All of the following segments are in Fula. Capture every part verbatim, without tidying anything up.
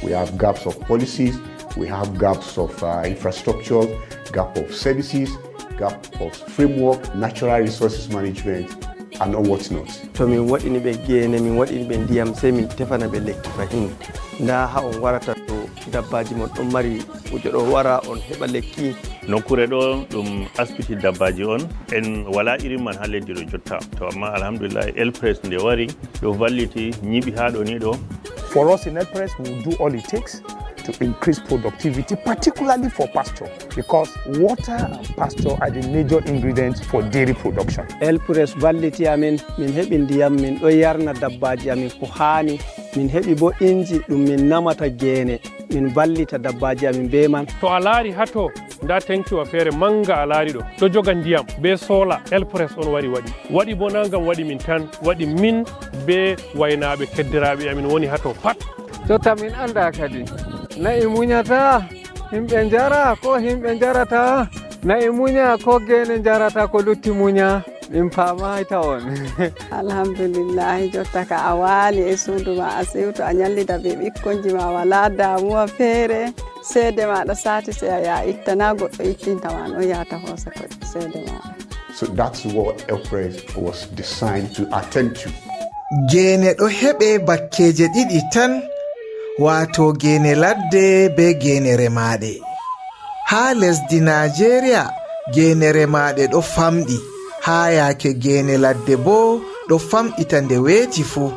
We have gaps of policies, we have gaps of uh, infrastructure, gap of services, gap of framework, natural resources management, and whatnot. To min waɗini ɓe geene, min waɗini ɓe ndiyam, sey min tefana ɓe lekki fahin. Ndaa haa on warata to dabbaji mon ɗon mari kujo ɗo wara, on heɓa lekki. Nokkuure ɗo ɗum asbiti dabbaji on, en wala irin man haa leddi ɗo jotta. To amma alhamdulillah, Elpres nde wari, ɗo valliti, nyiɓi haa ɗo ni ɗo. For us in Elpres, we will do all it takes to increase productivity, particularly for pasture, because water and pasture are the major ingredients for dairy production. Elpres valliti amin, min heɓi ndiyam, min ɗo yarna dabbaji amin ko haani, min heɓi bo inji ɗum min namata geene, min vallita dabbaji amin be man. To a laari haa to, nda tenkiwa feere manga a laari ɗo, ɗo joga ndiyam be sola, Elpres on wari waɗi. Waɗi bo na ngam waɗi min tan, waɗi min be waynaaɓe keddiraaɓe amin woni haa to pat. Jotta min anndaa kadi, na'i munyata, yimɓe njara, ko yimɓe njarata, na'i munya, ko geene njarata, ko lutti munya, min paamaay tawon. Alhamdulillahi, jotta ka a waali e suudu ma, a siwto, a nyallida be ɓikkonji ma, walaa damuwa feere. Seede maaɗa saati, sey a yaha itta, na goɗɗo ittinta ma, no yahata hoosa ko seede maaɗa. So that's what Elpres was designed to attend to. Geene ɗo heɓe bakkeeje ɗiɗi tan, waato geene ladde be geene remaaɗe. Haa lesdi Naajeeriya, geene remaaɗe ɗo famɗi, haa yaake geene ladde boo ɗo famɗita nde weeti fuu.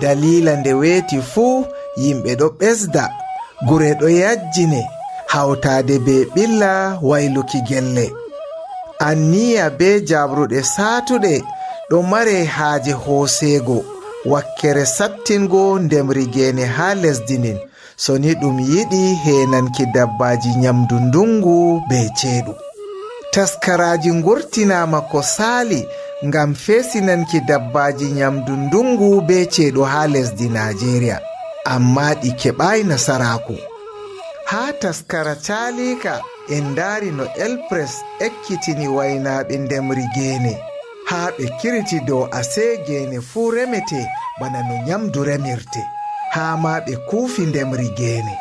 Daliila nde weeti fuu, yimɓe ɗo ɓesda, gure ɗo yajjine, hawtaade bee ɓilla wayluki gelle. Anniya bee jaaɓruɗe saatuɗe ɗo mare haaje hooseego wakkere sattingo ndemri geene haa lesdi ndin, so ni ɗum yiɗi heenanki dabbaaji nyamdu ndunngu bee ceeɗu. Taskaraaji ngurtinaama ko saali ngam feesinanki dabbaaji nyamdu ndunngu bee ceeɗu haa lesdi Naajeeriya, ammaa ɗi keɓaay nasaraaku. Haa taskara caaliika, en ndaari no Elpres ekkitini waynaaɓe ndemri geene, haa ɓe kiriti dow asee geene fuu remete bana no nyamdu remirte, haa maa ɓe kuufi ndemri geene.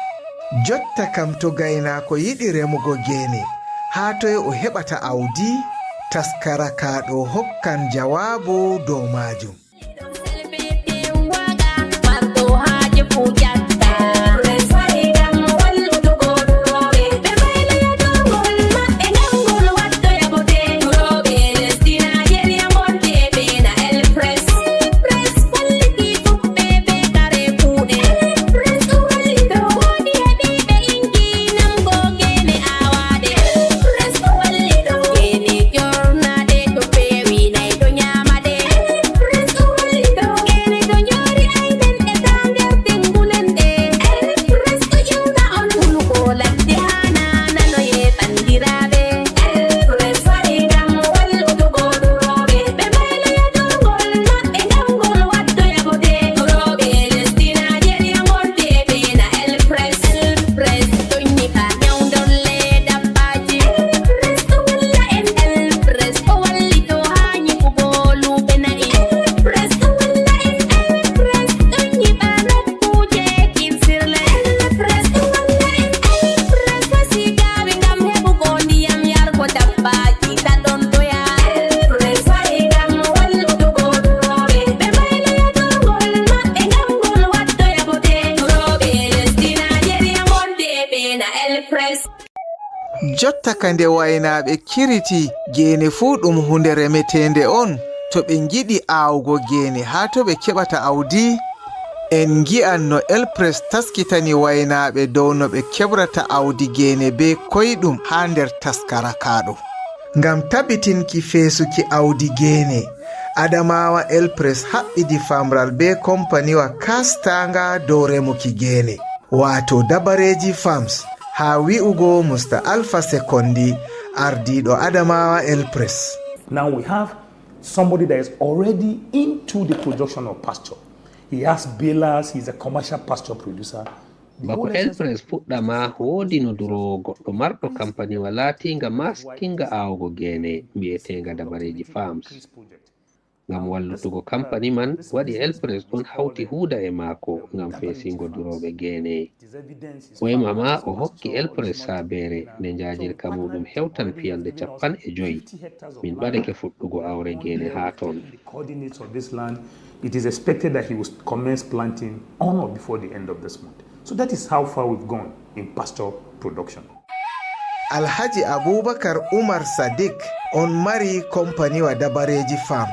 Jotta kam, to gaynaako yiɗi remugo geene, haa toy o heɓata awdi? Taskara kaa ɗo hokkan jawaabu dow maajum. Jotta ka nde waynaaɓe kiriti, geene fuu ɗum huunde remeteende on. To ɓe ngiɗi aawugo geene, haa to ɓe keɓata awdi? En ngi'an no Elpres taskitani waynaaɓe dow no ɓe kebrata awdi geene bee koyɗum haa nder taskara kaa ɗo. Ngam tabitinki feesuki awdi geene, Adamawa Elpres haɓɓidi famral bee kompaniwa kaastaanga dow remuki geene, waato Dabareeji Farms, haa wi'ugo Mister Alpha Sekondi, ardiiɗo Adamawa Elpres. Now we have somebody that is already into the production of pasture. He has balers, he's a commercial pasture producer. Bako Elpres fuɗɗa ma, woodino duroowo goɗɗo marɗo kampaniwa laatiinga maaskinga aawugo geene, mbi'eteenga Dabareeji Farms. Ngam wallutugo kampani man, waɗi Elpres ɗon hawti huuda e maako ngam feesingo durooɓe geene. Ɓoyma ma o hokki Elpres saabeere nde njaajirka muuɗum hewtan piyanɗe cappanɗe joyi. Min ɓadake fuɗɗugo aawre geene haa ton. The coordinates of this land, it is expected that he will commence planting on or before the end of this month. So that is how far we've gone in pasture production. Alhaji Abubakar Umar Sadiq on mari kompaniwa Dabareeji Farm.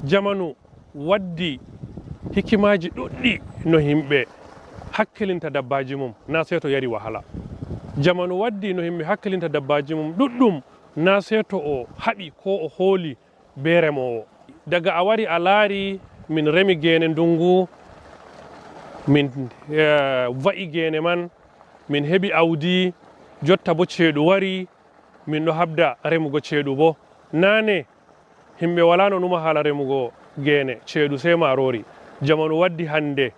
Jamanu waddi hikimaaji ɗuɗɗi no himɓe hakkilinta dabbaaji mum, na sey to yari wahala. Jamanu waddi no himɓe hakkilinta dabbaaji mum ɗuɗɗum, na sey to o haɓi ko o hooli bee remoowo. Daga a wari a laari min remi geene ndungu, min, eh, va'i geene man, min heɓi awdi, jotta bo ceeɗu wari, min ɗo habda remugo ceeɗu bo. Naane, himɓe wala no numa haala remugo geene, ceeɗu sey maaroori. Jamanu waddi hande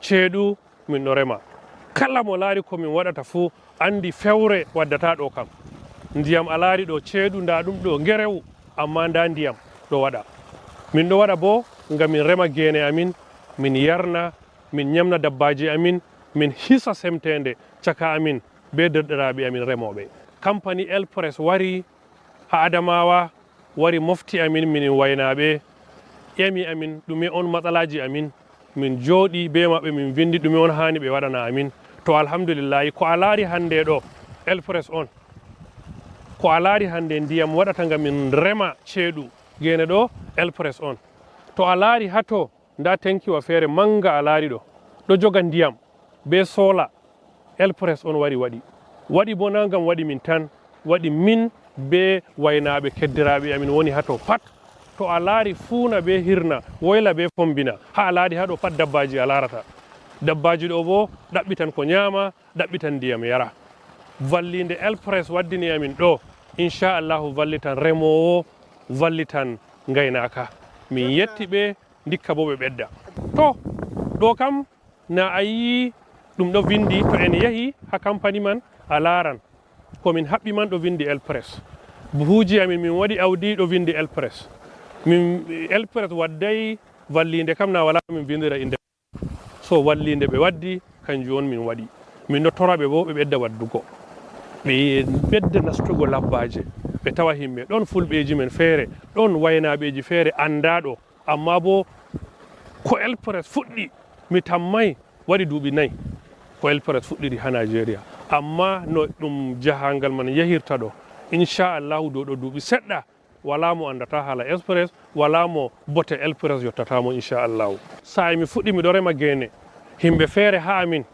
ceeɗu min ɗo rema. Kala mo laari ko min waɗata fuu anndi fewre waddata ɗo kam. Ndiyam a laari ɗo ceeɗu, ndaa ɗum ɗo ngerew, ammaa ndaa ndiyam ɗo waɗa. Min ɗo waɗa boo ngam min rema geene amin, min yarna, min nyamna dabbaaji amin, min hisa semteende caka amin bee deerɗiraaɓe amin remooɓe. Kampani Elpres wari haa Adamawa, wari mofti amin minin waynaaɓe, ƴami amin ɗume on matsalaaji amin, min jooɗi bee maɓɓe min vinndi ɗume on haani ɓe waɗana amin. To alhamdulillahi, ko a laari hannde ɗo, Elpres on. Ko a laari hannde ndiyam waɗata ngam min rema ceeɗu geene ɗo, Elpres on. To a laari haa to, ndaa tenkiwa feere mannga a laari ɗo, ɗo joga ndiyam bee soola, Elpres on wari waɗi. Waɗi boo naa ngam waɗi min tan, waɗi min bee waynaaɓe keddiraaɓe amin woni haa to pat. To a laari fuuna bee hirna, woyla bee fombina, haa a laari haa ɗo pat dabbaaji a laarata. Dabbaaji ɗo boo ɗaɓɓitan ko nyaama, ɗaɓɓitan ndiyam yara. Valliinde Elpres waddini amin ɗo, inchallahu vallitan remoowo, vallitan ngaynaaka. Min yetti ɓe, ndikka boo ɓe ɓedda. To, ɗo kam, na a yi'i ɗum ɗo vinndi, to en yahi haa kampani man, a laaran. Ko min haɓɓi man ɗo vinndi Elpres. Buhuuji amin min waɗi awdi ɗo vinndi Elpres. Min, Elpres wadday valliinde kam na walaa min vinndira innde. So valliinde ɓe waddi, kanjum on min waɗi. Min ɗo tora ɓe boo ɓe ɓedda waddugo. Ɓe ɓedda nastugo labbaaje. Ɓe tawa himɓe. Ɗon fulɓeeji men feere, ɗon waynaaɓeeji feere anndaaɗo. Ammaa boo ko Elpres fuɗɗi, mi tammay waɗi duuɓi nayi. Ko Elpres fuɗɗiri haa Najeriya. Ammaa no ɗum jahaangal man yahirta ɗo, inchallahu dow ɗo duuɓi seɗɗa, walaa mo anndata haala Elpres, walaa mo bote Elpres yottata mo, inchallahu. Saa'i mi fuɗɗi miɗo rema geene, himɓe feere haa amin,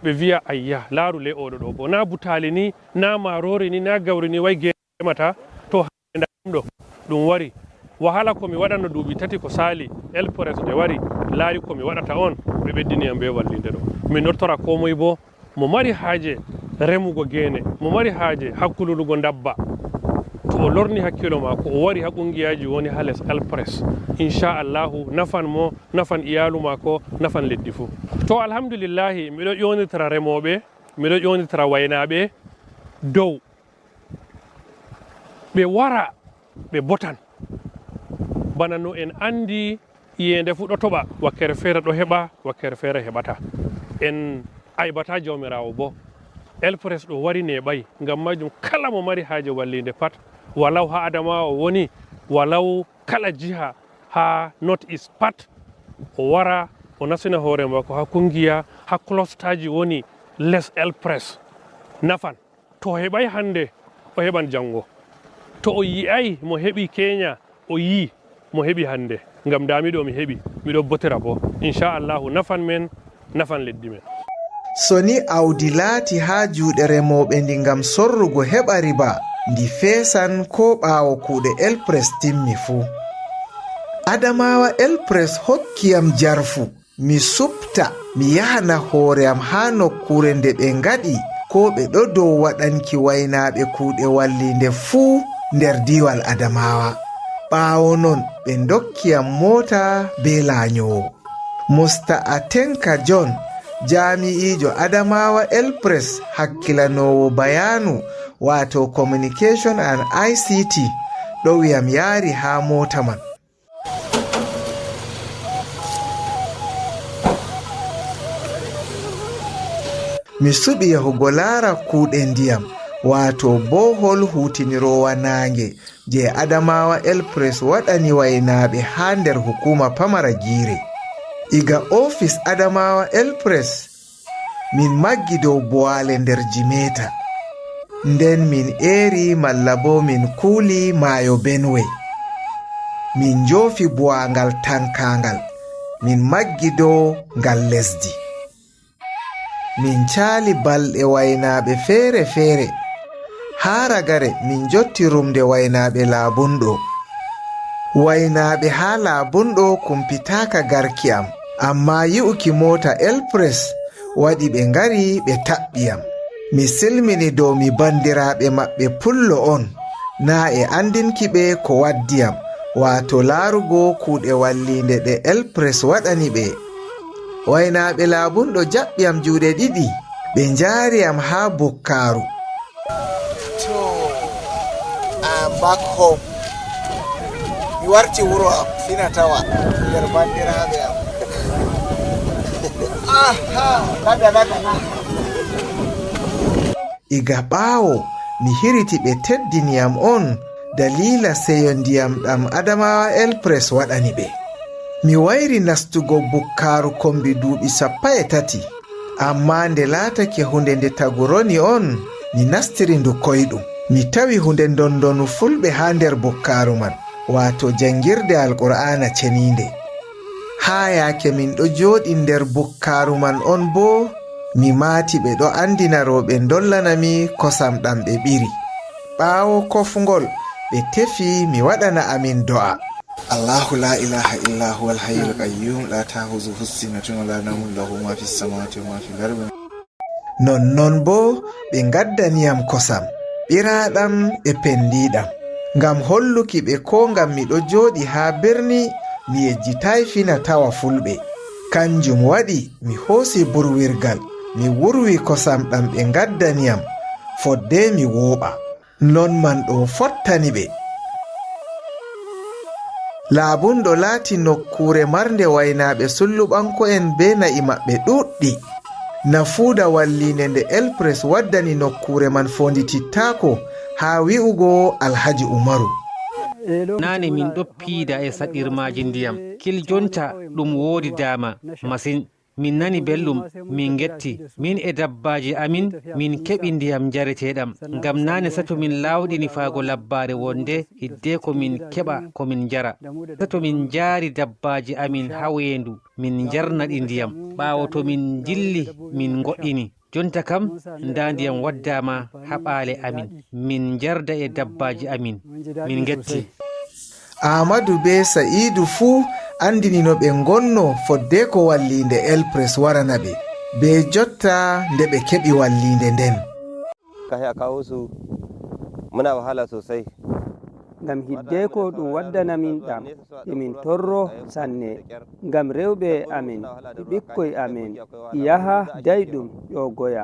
ɓe vi'a, "Ayya, laaru le oɗo ɗo boo. Naa butaali ni, naa maaroori ni, naa gawri ni, way geene remata." To hande ndaa ɗum ɗo, ɗum wari. Wahala ko mi waɗanno duuɓi tati ko saali, Elpres nde wari, laari ko mi waɗata on, ɓe ɓeddini am bee valliinde ɗo. Mi nottora koo moy boo, mo mari haaje remugo geene, mo mari haaje hakkululugo ndabba, to o lorni hakkiilo maako, o wari haa kunngiyaaji woni haa les Elpres, inchallahu nafan mo, nafan iyaalu maako, nafan leddi fuu. To alhamdulillahi, miɗo ƴoonitira remooɓe, miɗo ƴoonitira waynaaɓe dow ɓe wara, ɓe botan. Bana no en anndi, iyeende fuu ɗo toɓa, wakkere feere ɗo heɓa, wakkere feere heɓata. En aybataa Jawmiraawo boo. Elpres ɗo wari neeɓay, ngam maajum kala mo mari haaje walliinde pat, walaw haa Adamawa o woni, walaw kala jiha haa North East pat, o wara, o nastina hoore maako haa kungiya, haa klostaaji woni les Elpres. Nafan. To o heɓaay hannde, o heɓan janngo. To o yi'aay mo heɓi Kenya, o yi'i mo heɓi hannde. Ngam ndaa mi ɗo mi heɓi, miɗo botira boo. Inchallahu nafan men, nafan leddi men. So ni awdi laati haa juuɗe remooɓe ndi ngam sorrugo heɓa riba, ndi feesan koo ɓaawo kuuɗe Elpres timmi fuu. Adamawa Elpres hokki yam jarfu. Mi suɓta, mi yahana hoore am haa nokkuure nde ɓe ngaɗi koo ɓe ɗo dow waɗanki waynaaɓe kuuɗe walliinde fuu nder diiwal Adamawa. Ɓaawo non ɓe ndokki yam moota bee laanyoowo. Musta Atenka John, jaami'iijo Adamawa Elpres hakkilanoowo bayaanu, waato Communication and I C T, ɗowi yam yaari haa moota man. Mi suɓi yahugo laara kuuɗe ndiyam, waato boohol huutiniroowa naange, je Adamawa Elpress waɗani waynaaɓe haa nder hukuuma pamara Giire. Iga oofis Adamawa Elpress, min maggi dow buwaale nder Jimeeta. Nden min eeri malla boo min kuuli maayo Benue. Min njoofi buwaangal tankaaŋgal, min maggi dow ngal lesdi. Min caali balɗe waynaaɓe feere-feere. Haa ragare min njotti rumnde waynaaɓe Laabunɗo. Waynaaɓe haa Laabunɗo kumpitaaka garki am, ammaa yi'uki moota Elpress waɗi ɓe ngari ɓe taɓɓi am. Mi silmini dow mi banndiraaɓe maɓɓe pullo on, naa e anndinki ɓe ko waddi am, waato laarugo kuuɗe walliinde ɗe Elpress waɗani ɓe. Waynaaɓe Laabunɗo jaɓɓi am juuɗe ɗiɗi, ɓe njaari am haa bukkaaru. To, I am back home. Mi warti wuro am, Fina Tawa, nder banndiraaɓe am. Aha, nada, nada, nada. Iga ɓaawo mi hiriti ɓe teddini am on daliila seyo ndiyam ɗam Adamawa Elpress waɗani ɓe. Mi wayri nastugo bukkaaru kombi duuɓi sappo e tati, ammaa nde laatake hunde nde tagu roni on, mi nastiri ndu koyɗum. Mi tawi hunde ndondonu fulɓe haa nder bukkaaru man, waato janngirde Alqur'aana Ceniinde. Haa yaake min ɗo jooɗi nder bukkaaru man on boo, mi maati ɓe ɗo anndina rooɓe ndollana mi kosam ɗam ɓe ɓiri. Ɓaawo kofngol, ɓe tefi mi waɗana amin do'a. Allahu la ilaha illa huwal hayyul qayyum la ta'khudhuhu sinatun wa la nawmun lahu ma fis samawati wa ma fil ardi. Nonnon boo ɓe ngaddani yam kosam ɓiraaɗam e penndiiɗam. Ngam holluki ɓe koo ngam miɗo jooɗi haa birni, mi yejjitaay fina tawa fulɓe. Kanjum waɗi mi hoosi burwirgal, mi wurwi kosam ɗam ɓe ngaddani yam, fodde mi wooɓa. Non man ɗo fottani ɓe. Laabunɗo laati nokkuure marnde waynaaɓe sulluɓanko'en bee na'i maɓɓe ɗuuɗɗi. Nafuuda walliinde nde Elpress waddani nokkuure man foonditittaako haa wi'ugo Alhaji Umaru. Naane min ɗo piida e saɗirmaaji ndiyam, kil jonta ɗum woodi daama masin. Min nani belɗum, min ngetti, min e dabbaaji amin, min keɓi ndiyam njareteeɗam. Ngam naane sato min laawɗini faago labbaare wonde hiddeko min keɓa ko min njara. Sato min njaari dabbaaji amin haa weendu, min njarna ɗi ndiyam. Ɓaawo to min njilli, min ngoɗɗini. Jonta kam, ndaa ndiyam waddaama haa ɓaale amin. Min njarda e dabbaaji amin. Min ngetti. Aamadu bee Sa'iidu fuu anndini no ɓe ngonno fodde ko walliinde Elpress warana ɓe, bee jotta nde ɓe keɓi walliinde nden. Kahi a kawo su muna wahala sosai. Ngam hiddeko ɗum waddana min ɗam, emin torro sanne. Ngam rewɓe amin e ɓikkoy amin, yaha dayɗum ƴoogoya.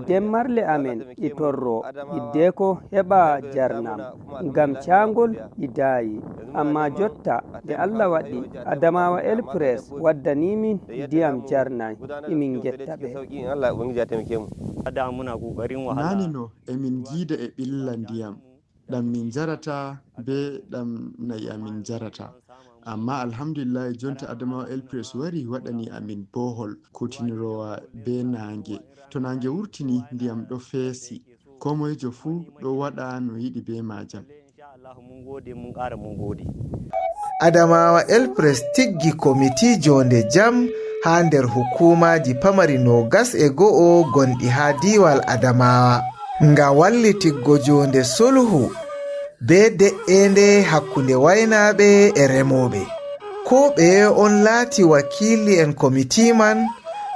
Demmarle amin e torro, hiddeko heɓa jarnam. Ngam caangol e daayi. Amma jotta nde Allah waɗi Adamawa Elpress waddani min ndiyam jarnay, emin ngetta ɓe. Naane no emin njiida e ɓilla ndiyam ɗam min njarata bee ɗam na'i amin njarata. Amma alhamdulillahi jonta Adamawa Elpress wari waɗani amin bohol kuutiniroowa bee naange. To naange wurtini ndiyam ɗo feesi. Koomoyjo fuu ɗo waɗa no yiɗi bee maajam. Adamawa Elpress tiggi komiti joonde jam haa nder hukuumaaji pamari noogas e go'o gonɗi haa diiwal Adamawa. Nga wallitiggo joonde sulhu bee de'eende hakkunde waynaaɓe e remooɓe. Koo ɓeye on laati wakiili'en komiti man,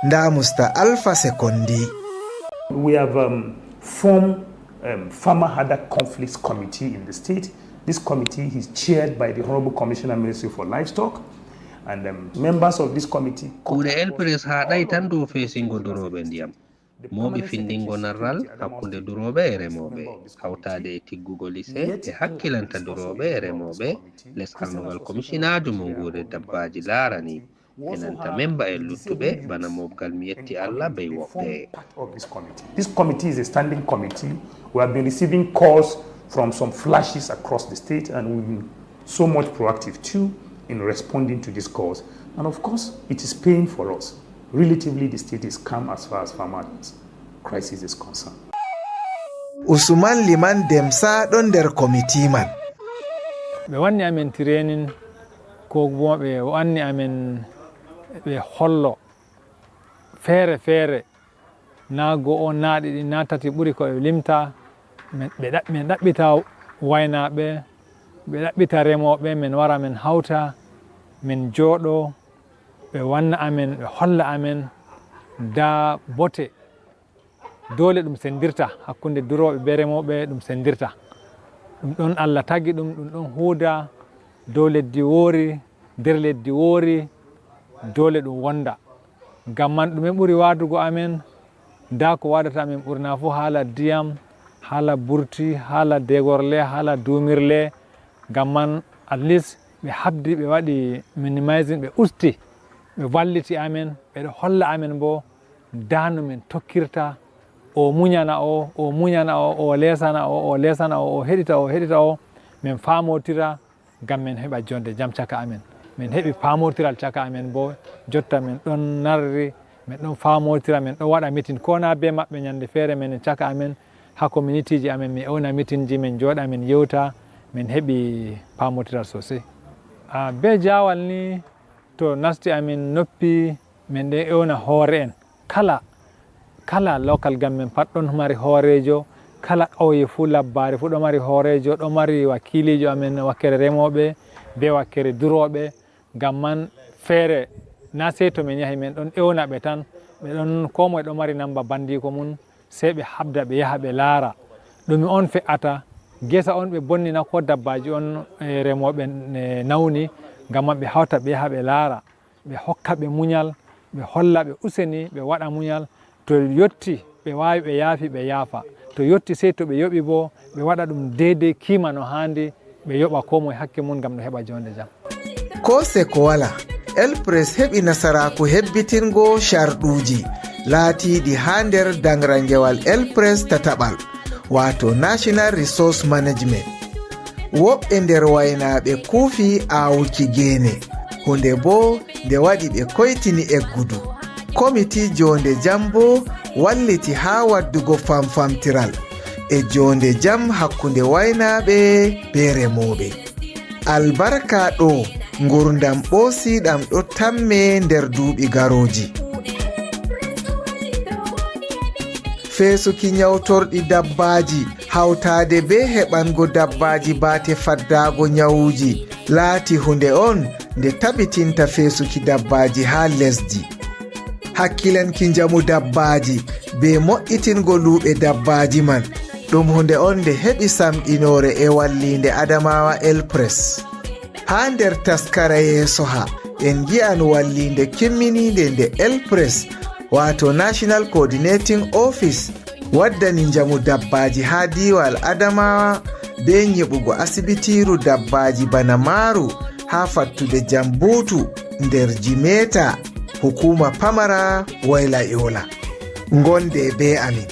ndaa Musta Alfa Sekondi. We have um, formed um, Farmer Hada Conflicts Committee in the state. This committee is chaired by the Honorable Commissioner Ministry for Livestock. And um, members of this committee. Kuuɗe Elpress haaɗaay tan dow feesingo durooɓe ndiyam, mooɓi findingo narral hakkunde durooɓe e remooɓe, hawtaade e tiggugo lise e hakkilanta durooɓe e remooɓe les karnugal komisinaajo mo nguuree dabbaaji laarani. E nanta memba en luttuɓe, bana mobgal mi yetti Allah bey woɓɓe. This committee is a standing committee. We have been receiving calls from some flashes across the state, and we've been so much proactive too in responding to these calls. And of course, it is paying for us. Relatively, the state is calm as far as farmers crisis is concerned. Usman Liman Demsa ɗon nder komiti man. Ɓe wanni amen tirenin, ko boo ɓe wanni amen ɓe hollo feere feere, na go'o, na ɗiɗi, na tati, ɓuri ko ɓe limta. Min ɗaɓɓita waynaaɓe, ɓe ɗaɓɓita remooɓe, min wara min hawta, min jooɗo, ɓe wanna amen, ɓe holla amen da bote doole ɗum senndirta hakkunde durooɓe bee remooɓe, ɗum senndirta. Ɗum ɗon Allah tagi ɗum, ɗum ɗon huuda dow leddi woori, nder leddi woori, doole ɗum wonda. Ngam man, ɗume ɓuri waadugo amen? Ndaa ko waadata amen ɓurna fuu, haala ndiyam, haala burti, haala degorle, haala duumirle. Ngam man, at least ɓe haɓdi, ɓe waɗi minimizing, ɓe usti, ɓe valliti amen, ɓe ɗo holla amen boo ndaa no min tokkirta. O munyana o, o munyana o, o leesana o, o leesana o, o heɗita o, o heɗita o. Min faamotira ngam min heɓa joonde jam caka amen. Min heɓi paamortiral caka amen boo, jotta min ɗon narri, min ɗon faamotira, min ɗon waɗa mitin koo na bee maɓɓe. Nyannde feere minin caka amen, haa kominitiiji amen, mi ewna mitinji, min njooɗa, min yewta, min heɓi paamortiral soosey. Bee jaawal ni, to nasti amin noppi, min ɗon ewna hoore'en kala kala local government pat ɗon mari hooreejo, kala ƙawye fuu, labbaare fuu ɗo mari hooreejo, ɗo mari wakiiliijo amin wakkere remooɓe bee wakkere durooɓe. Ngam man feere na sey to min yahi, min ɗon ewna ɓe tan, ɓe ɗon, koo moy ɗo mari namba banndiiko mum, sey ɓe haɓda, ɓe yaha ɓe laara ɗume on fe'ata, ngesa on ɓe bonni na koo dabbaaji on remooɓe nawni. Ngam man ɓe hawta ɓe yaha ɓe laara, ɓe hokka ɓe munyal, ɓe holla ɓe useni, ɓe waɗa munyal. To yotti ɓe waawi ɓe yaafi, ɓe yaafa. To yotti sey to ɓe yoɓi boo, ɓe waɗa ɗum deydey kiima no haandi, ɓe yoɓa koo moy hakke mum ngam ɗo heɓa joonde jam. Koo seko walaa, Elpres heɓi nasaraaku hebbitingo carɗuuji laatiiɗi haa nder daŋrangewal Elpres tataɓal, waato National Resource Management. Woɓɓe nder waynaaɓe kuufi aawuki geene, huunde boo nde waɗi ɓe koytini eggudu. Komiti joonde jam boo walliti haa waddugo famfamtiral e joonde jam hakkunde waynaaɓe bee remooɓe. Albarka ɗo, ngurdam ɓoosiiɗam ɗo tamme nder duuɓi garooji. Feesuki nyawtorɗi dabbaaji, hawtaade bee heɓango dabbaaji baate faddaago nyawuuji, laati huunde on nde tabitinta feesuki dabbaaji haa lesdi. Hakkilanki njamu dabbaaji bee mo'itingo luuɓe dabbaaji man, ɗum huunde on nde heɓi samɗinoore e walliinde Adamawa Elpres. Haa nder taskara yeesoha, en ngi'an walliinde kimminiinde nde Elpres, waato National Coordinating Office, waddani njamu dabbaaji haa diiwal Adamawa bee nyiɓugo asibitiiru dabbaaji bana maaru haa fattude Jambuutu nder Jimeeta, hukuuma pamara Woyla Yola. Ngonde bee amin.